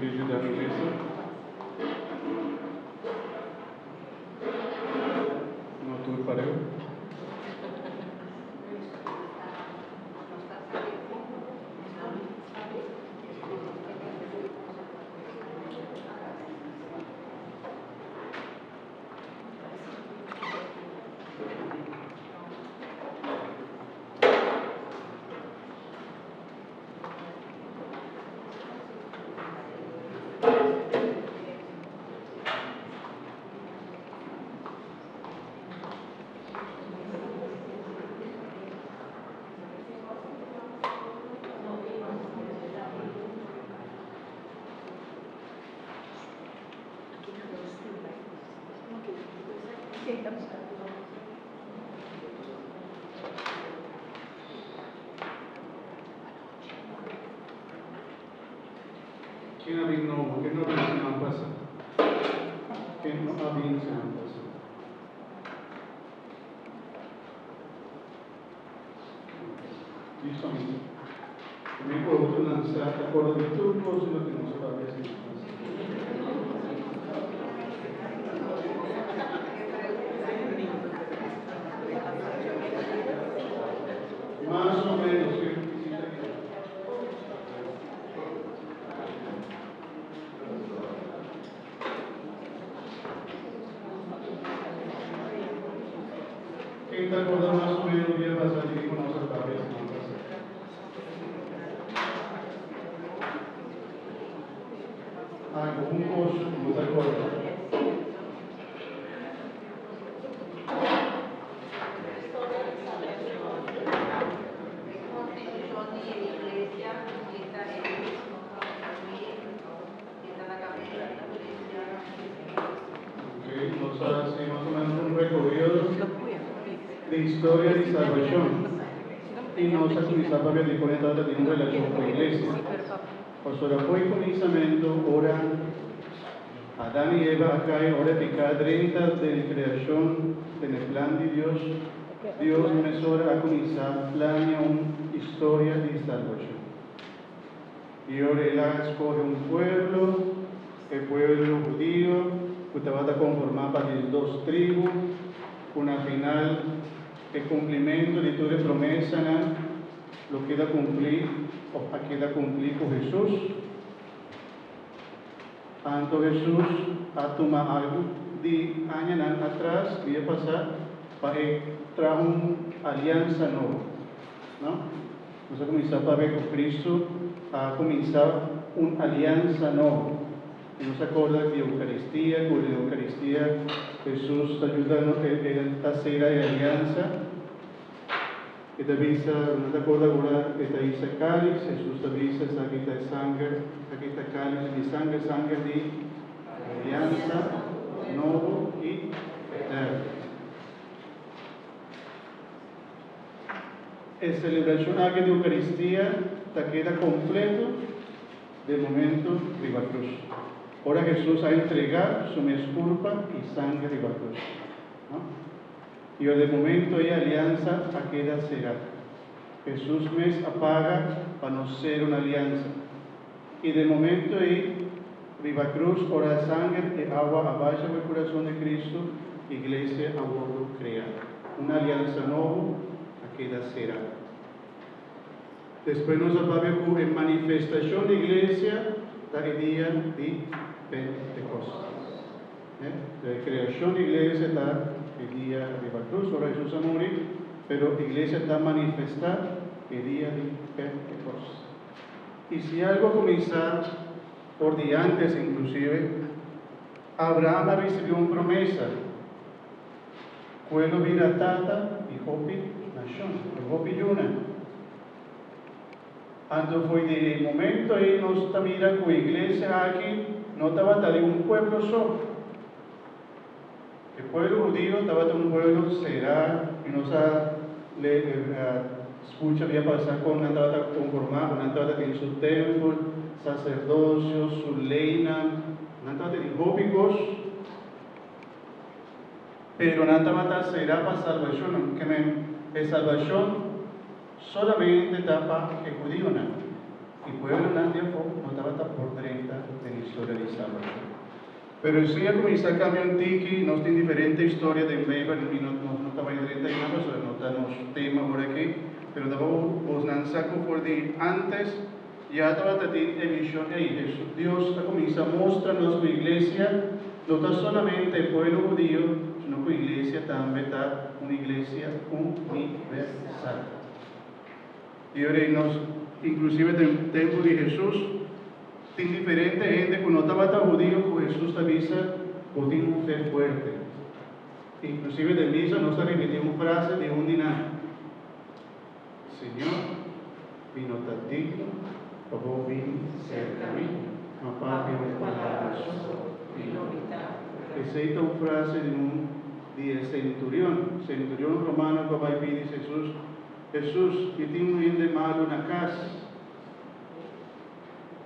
Ke yuda mi lesa? No tur pareu. Ken a bin nobo? Ken no a bin siman pasa? Ken no a bin siman pasa? Listo, amigo. Mi ku otro nan sa ta acorda di tur cos di loke nos a papia siman pasa. Mas o menos, si, si ta keda. Ken ta acorda mas o menos dia pasa di kiko nos a papia siman pasa? Algun cos cu bo ta acorda? E constitucion di e iglesia e ta e mismo e ta na cabeza di iglesia. Ok, nos a haci mas o menos un recorrido di historia di salvacion y nos a cuminsa papia di con e tabata tin un relacion cu iglesia. Pasobra fo'i cuminsamento ora Adan y Eva a cay, ora e pica drenta den e creacion, den e plan di Dios, Dios mesora a cuminsa plania un historia di salvacion. Y ora el a scoge un pueblo, e pueblo hudio, cu tabata conforma pa 12 tribu, cu na final e cumplimento di tur e promesanan lo keda cumpli of a keda cumpli cu Jesus. Anto Jesus a tuma algu di añanan atras, dia pasá, pa e traha un aliansa nobo. No? Nos a kuminsá papia ku Kristu a kuminsá un aliansa nobo. I nos a korda di Eukaristia, ku den Eukaristia Jesus ta yuda nos, e ta sera e aliansa. E ta bisa, No ta acorda ora e ta hisa cáliz, Jesús ta bisa, Esaki ta e sanger, esaki ta cáliz di sanger, sanger di alianza nobo y eterno. E celebracion aki di Eucaristia ta keda completo den momento riba cruz, ora Jesús a entrega su mes curpa y sanger riba cruz. No? I ora di momento ei aliansa a keda será. Hesus mes a paga pa nos sera un aliansa. I den momento ei, riba krus, ora e sanger i awa a basha ku e kurason di Kristu, iglesia a wordu kreá. Un aliansa nobo a keda será. Despues nos a papia ku e manifestashon di iglesia ta e dia di Pentekost. E creacion di iglesia ta e dia riba cruz ora Jesus a muri, pero iglesia ta manifesta e dia di Pentecost. Y si algo a cuminsa for di antes inclusive, Abraham a ricibi un promesa cu e lo bira tata di hopi nacion, di hopi yunan. Anto foi di e momento ei nos ta mira ku e iglesia aki no tabata di un pueblo so. E pueblo hudio tabata un pueblo será i nos a skucha bia pasá kon nan tabata konformá, ku nan tabata tin su tèmpel, saserdosio, su leinan, nan tabata tin hopi kos, pero nan tabata será pa salbashon. Ke men e salbashon Solamente ta pa e hudionan. I pueblonan di afó no tabata por drenta den historia di salbashon. Pero esei a kuminsá kambia un tiki, nos tin diferente historia den Beibel i nos no ta bai drenta einan pasobra no ta nos tema ora aki, pero ta pa bosnan sa ku for di ántes ya tabata tin e vishon ei. Dios a kuminsá mustra nos ku iglesia no ta solamente e pueblo hudio, sino ku iglesia tambe ta un iglesia universal. I ora ei nos, inklusive den tempu di Hesus, tin diferente hende ku no tabata hudio ku Hesus ta bisa, Bo tin un fe fuerte. Inklusive den misa nos ta ripití un frase di un di nan, Señor, mi no ta digno pa bo bini serka mi, ma papia un palabra so i lo mi ta. Esei ta un frase di un di e senturion, senturion romano ku a bai pidi Hesus, Hesus, mi tin un hende malu na kas.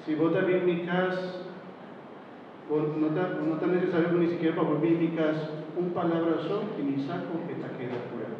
Si bo ta bin mi kas, bo no ta, no ta nesesario bo ni sikiera pa bo bin mi kas, un palabra so i mi sa ku e ta keda kura.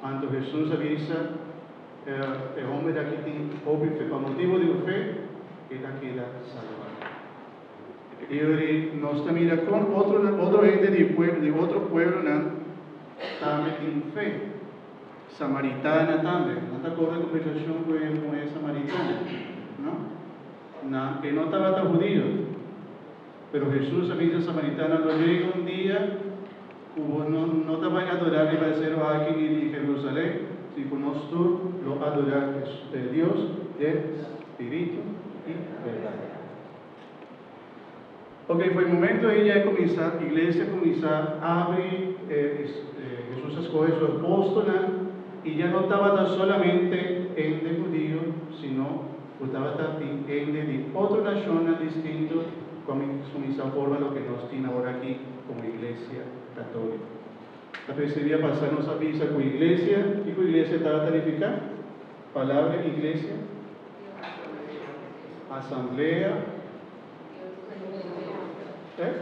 Anto Hesus a bisa, E homber aki tin hopi fe, pa motibu di bo fe e ta keda salbá. I ora nos ta mira kon otro otro hende di di otro pueblonan tambe tin fe. Samaritana tambe. Nan ta korda kombersashon ku e muhé samaritana, no? Nan, e no tabata hudio. Pero Hesus a bisa samaritana, Lo yega un dia ku bo no no ta bai adorá riba e seru aki ni di Jerusalén, sino ku nos tur lo adorá Dios den spiritu i bèrdat. Ok, for e momento ei ya e kuminsá, iglesia kuminsá abri, Hesus a skohe su apóstolnan i ya no tabata solamente hende hudio, sino ku tabata tin hende di otro nashonnan distinto ku a kuminsá forma loke nos tin aworakí komo Iglesia Katóliko. Ta p'esei dia pasá nos a bisa ku iglesia, kiko iglesia tabata nifiká? Palabra iglesia? Asamblea. Eh?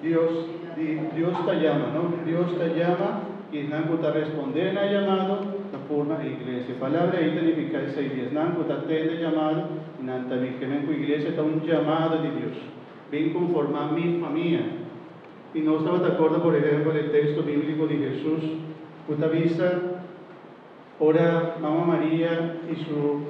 Dios, di, Dios ta llama, no? Dios ta llama y esnan cu ta responde na e llamado ta forma e iglesia. E palabra ahí ta nifica esey, di esnan cu ta tende e llamado y nan ta bin. Kemen cu iglesia ta un llamado di Dios. Bin conforma mi famia. Y nos tabata acorda, por ehempel, e texto biblico di Jesus cu ta bisa, Ora Mama Maria i su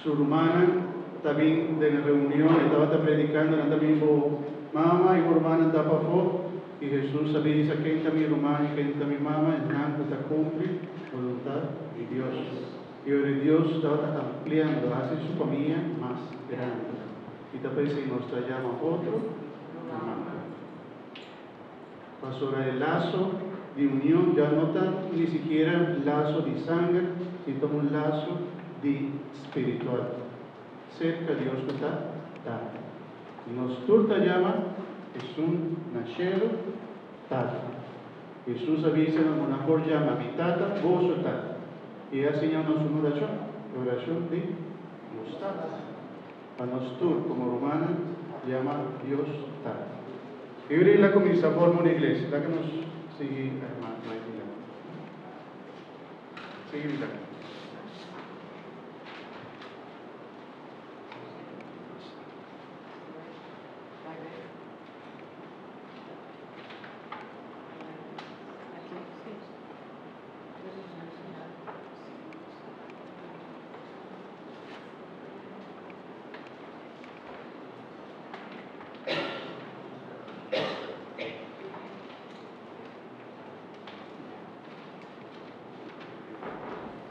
su rumannan ta bin den reunion, e tabata predikando, nan ta bin bo mama i bo rumannan ta pafó. I Hesus a bisa, Ken ta mi ruman i ken ta mi mama? Esnan ku ta kumpli boluntat di Dios. I ora Dios tabata ampliando, hasi su famia mas grandi. I ta p'esei nos ta yama otro ruman. Pasobra e laso di union ya no ta ni sikiera laso di sanger, sino ta un laso di spiritual, serka Dios ku ta Tata. I nos tur ta yama esun na shelu Tata. Hesus a bisa nan ku nan por yama mi Tata, boso Tata. I e a siña nos un orashon, e orashon di Nos Tata. Pa nos tur komo rumannan yama Dios Tata. E ora el a kuminsá forma un iglesia. Laga nos sigui hermano bai dilanti. Sigui dilanti.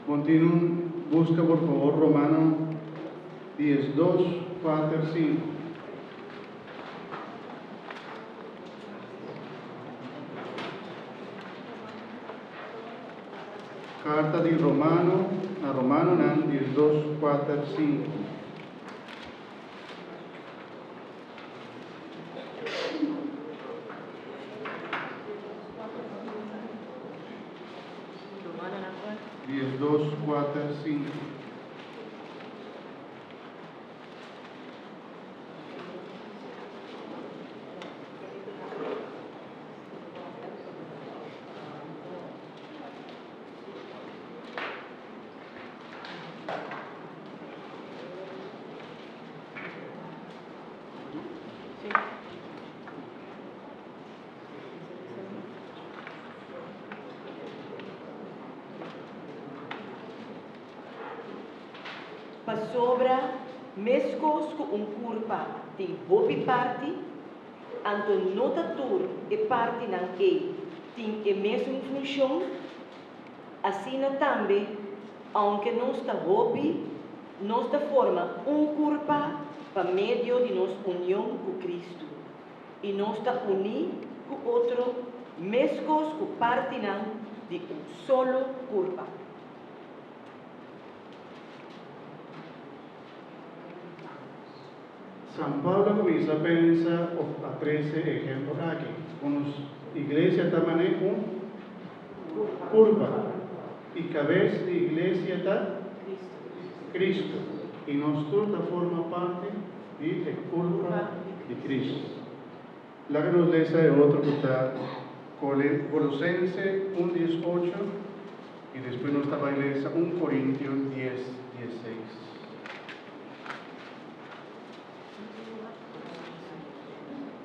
Continu busca por favor Romano 10, 2, 4, 5. Karta di Romano na Romanonan 12, 4, 5. 12, 4, 5. Pasobra meskos ku un kurpa tin hopi parti, anto no ta tur e partinan ei tin e mesun funshon, asina tambe, ounke nos ta hopi, nos ta forma un kurpa pa medio di nos union ku Kristu, i nos ta uní ku otro meskos ku partinan di un solo kurpa. San Pablo a kuminsá pensa òf a trese e ehèmpel aki, Ku nos iglesia ta manera un kurpa, i kabes di iglesia ta Kristu, i nos tur ta forma parti di e kurpa di Kristu. Laga nos lesa e otro ku ta Kolosense un dies ocho i despues nos ta bai lesa un Korintio dies diesseis.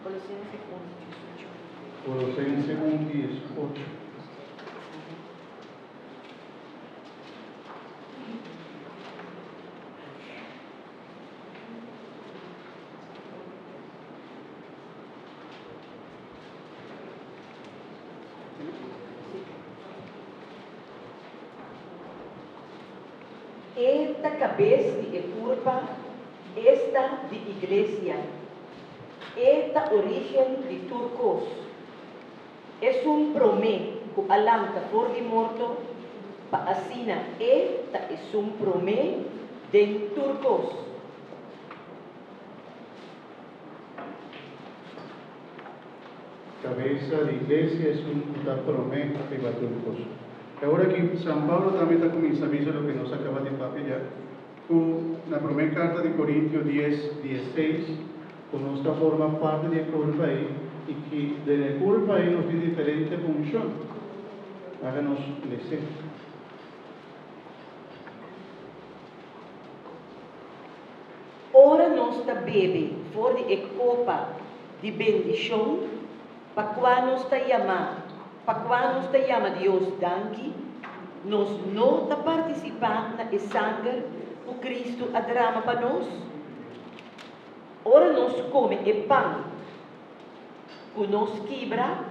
Kolosense un dies ocho. Kolosense un dies ocho. E ta kabes di e kurpa, esta di iglesia. E ta orígen di tur kos. Esun promé ku a lanta for di morto, pa asina e ta esun promé den tur kos. Cabeza di iglesia esun cu ta prome riba tur cos. E ora aki San Pablo tambe ta cuminsa bisa loke nos a caba di papia ya, cu na prome carta di Corintio dies, diesseis, cu nos ta forma parti di e curpa ei y ki den e curpa ei nos tin diferente funcion. Laga nos lese. Ora nos ta bebe for di e kopa di bendishon pa kua nos ta yamá, pa kua nos ta yama Dios danki, nos no ta partisipá na e sanger ku Kristu a drama pa nos? Ora nos kome e pan ku nos kibra,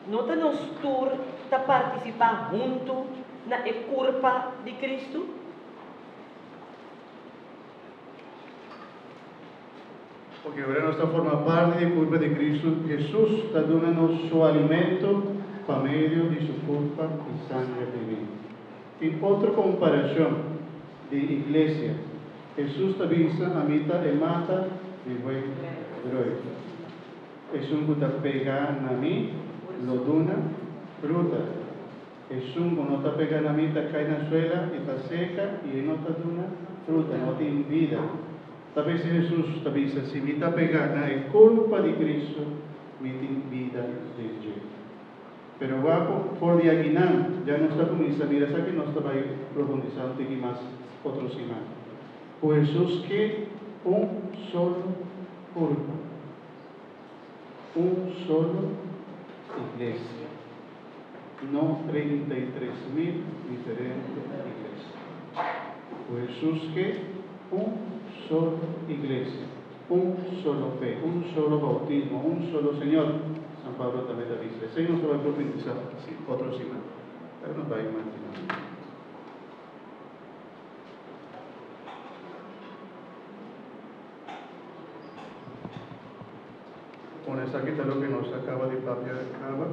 no ta nos tur ta partisipá huntu na e kurpa di Kristu? Porque ora nos ta forma parti di e kurpa di Kristu, Hesus ta duna nos su alimento pa medio di su kurpa i sangre divino. Tin otro komparashon di iglesia. Hesus ta bisa, Ami ta e mata di buen druif. Esun ku ta pega na mi lo duna fruta. Esun ku no ta pega na mi ta kai na suela i ta seka i e no ta duna fruta, no tin bida. Ta p'esei Hesus ta bisa, Si mi ta pega na e kurpa di Kristu, mi tin bida den dje. Pero wak ku for di akinan ya nos ta kuminsá mira esaki nos ta bai profundisá un tiki mas otro siman. Ku Hesus ke un solo kurpa, un solo iglesia. No 33 mil diferente iglesia. Ku Hesus ke un solo iglesia, un solo fe, un solo boutismo, un solo Señor. San Pablo tambe ta bisa. Esei nos ta bai profundisá otro siman. Pero nos bai mantené. Con esaki ta loke nos a caba di papia caba.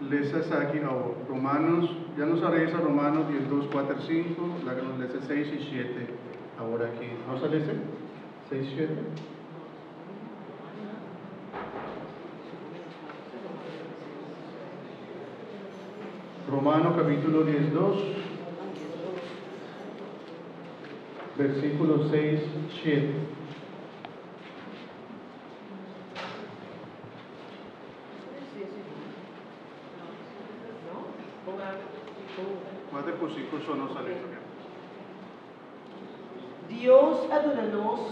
Lesa esaki awor. Romanos, ya nos a reza Romanos 10, 2, 4, 5, laga nos lesa 6 y 7 awor aki. Nos a lesa? 6, 7? Romano capítulo 10, 2, versículo 6, 7. Kuater ku sinku so nos a lesa. Dios a duna nos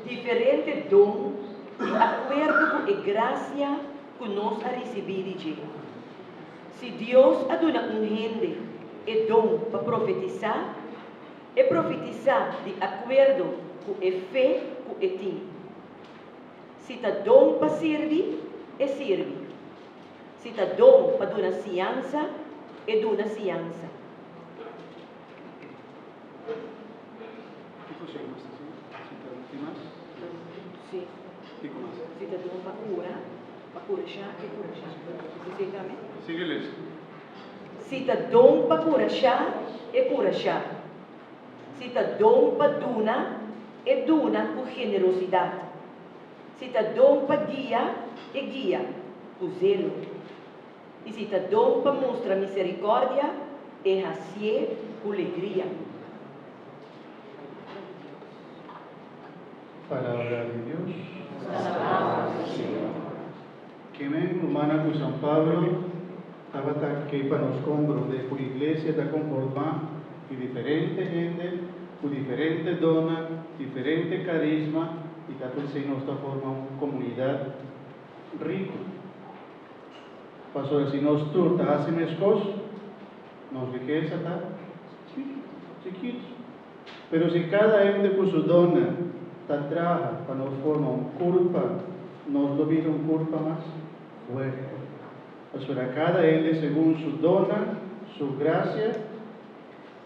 diferente don di akuerdo ku e grasia ku nos a risibí di dje. Si Dios a duna un hende e don pa profetisá, E profetisá di akuerdo ku e fe ku e tin. Si ta don pa sirbi, e sirbi. Si ta don pa duna siñansa, e duna siñansa. Kiko si mas ta si? Si ta tin mas? Si. Kiko mas? Si ta don pa kura, pa kurashá, e kurashá. Esei tambe? Sigui lesa. Si ta don pa kurashá, e kurashá. Si ta don pa duna, e duna ku generosidat. Si ta don pa guia, e guia ku zelo. I si ta don pa mustra miserikòrdia, e hasié ku legria. Palabra di Dios. Kimen rumannan ku San Pablo tabata ke pa nos komprondé ku iglesia ta konformá di diferente hende ku diferente donnan, diferente karisma i ta p'esei nos ta forma un komunidat riku. Pasobra si nos tur ta hasi meskos, nos rikesa ta chikitu. Pero si kada hende ku su donnan ta traha pa nos forma un kurpa, nos lo bira un kurpa mas fuerte. Pasobra kada hende segun su donnan, su grasia,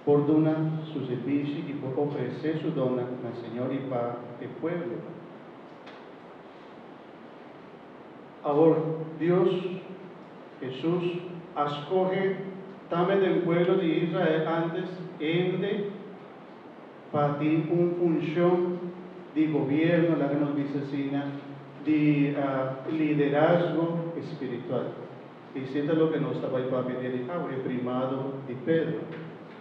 por duna su sirbishi i por ofresé su donnan na Señor i pa e pueblo. Awor, Dios, Hesus, a skohe tambe den pueblo di Israel antes hende pa tin un funshon di gobierno, laga nos bisa asina, di liderazgo espiritual. Esei ta loke nos ta bai papia dia di awe, e primado di Pedro.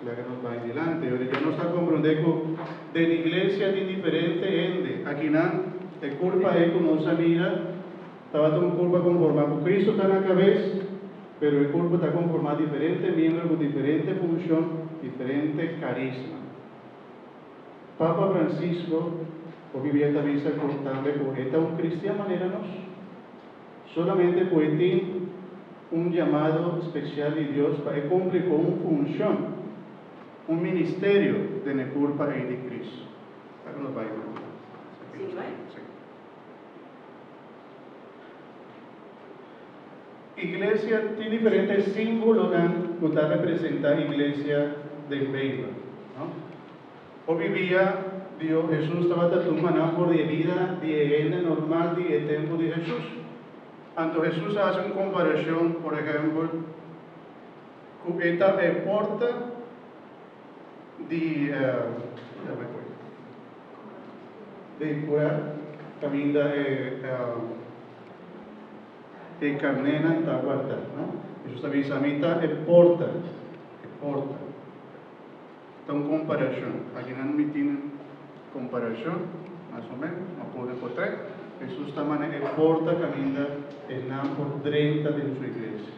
Laga nos bai dilanti. Ora ya nos ta komprondé ku den iglesia tin diferente hende. Akinan e kurpa ei ku nos a mira tabata un kurpa konformá ku Kristu ta na kabes, pero e kurpa ta konformá diferente miembro ku diferente funshon, diferente karisma. Papa Francisco hopi bia ta bisa ku tambe ku e ta un kristian manera nos. Solamente ku e tin un yamado spesial di Dios pa e kumpli ku un funshon, un ministerio den e kurpa ei di Kristu. Ta ku nos bai ku Sí, bai? Sí. Iglesia tin diferente símbolonan ku ta representá iglesia den Beibel, no? Hopi bia Dios Hesus tabata tuma nan for di e bida di e hende normal di e tempu di Hesus. Anto Hesus a hasi un komparashon, por ehèmpel, ku e ta e porta di di kura kaminda e e karnénan ta warda, no? Hesus ta bisa, Mi ta e porta, e porta. Ta un komparashon. Akinan mi tin komparashon, mas o ménos, ma pone por trèk. Hesus ta manda e porta kaminda esnan por drenta den su iglesia.